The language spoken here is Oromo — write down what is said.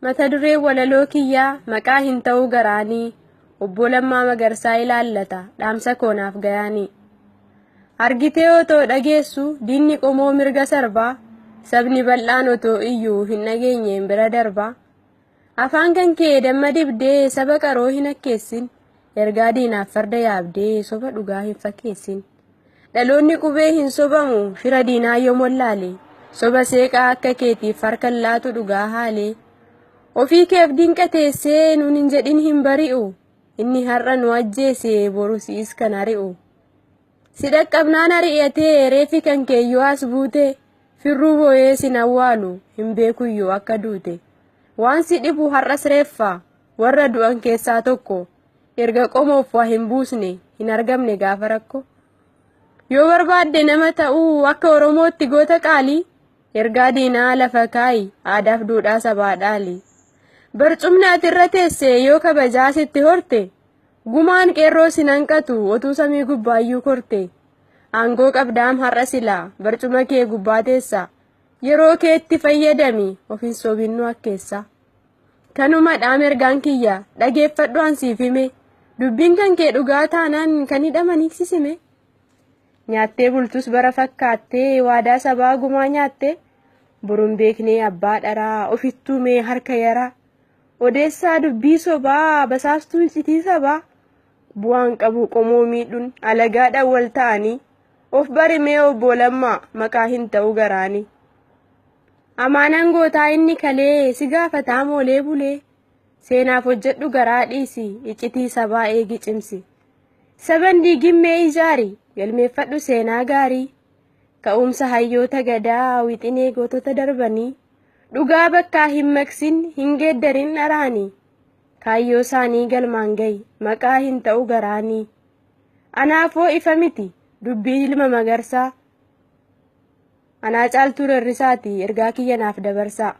Mata dureen walaloo kiyyaa maqaa hin ta'uu garaanii obbo Lammaa Magarsaa ilaallata dhaamsa koonaaf gayaanii. Argitee otoo dhageessu diinni qomoo mirga sarbaa sabni bal'aan otoo iyyuu hin dhageenyeen bira darbaa. Afaan kan kee damma dibdee saba qaroo hin akkeessin ergaa diinaaf farda yaabdee soba dhugaa hin fakkeessin. Dhaloonni qubee hin sobamu fira diinaa yoom wallaale soba seeqaa akka keetiif harkan laatu dhugaa haalee. Ofii keef dinqa teessee nuun hin jedhin hin bari'u inni har'a nu ajjeese boru si'is kan ari'u. Si dhaqqabnaan ari'atee reefi kan keeyyoo as buute firruu boo'ee sin awwaalu hin beekuyyuu akka duute. Waan si dhibu har'as reeffa warra du'an keessaa tokko erga qomoof waa hin buusne hin argamne gaafa rakko. Yoo barbaadde nama ta'uu akka Oromootti goota qaalii ergaa diinaa lafa kaayi aadaaf duudhaa sabaa dhaali. Barcumni ati irra teesse yoo kabajaa sitti horte gumaan qeerroo sin hanqatu otuu samii gubbaayyuu korte. Aangoo qabdaam har'a silaa barcuma kee gubbaa teessa yeroo keetti fayyadami of hin sobinnu akkeessa. Kanuma dhaam ergaan kiyya dhageeffadhu an siif hime dubbiin kan kee dhugaa taanaan kan hidhaman hiiksisime. Nyaattee bultus bara fakkaattee waadaa sabaa gumaa nyaatte boruun beeknee abbaa dharaa ofittuu mee harka yaraa odeessaa dubbii sobaa basaastuu iccitii sabaa bu'aan qabu qomoo miidhuun alagaadhaan wal ta'anii of bari mee obbo Lammaa maqaa hin ta'u garaanii. Amaanaan gootaa inni kalee si gaafataa moolee bulee seenaaf hojjedhu garaa dhiisi iccitii sabaa eegi cimsi. Saban diigimmee ijaari galmeeffadhu seenaa gaarii ka'umsa hayyoota gadaa wixinee gootota darbanii dhugaa bakkaa hin maqsin hin geeddarin dharaanii kaayyoo isaanii galmaan gahi maqaa hin ta'u garaanii. Anaafoo ifa miti dubbii ilma magarsaa anaa caaltuu rarrisaati ergaa kiyya naaf dabarsaa.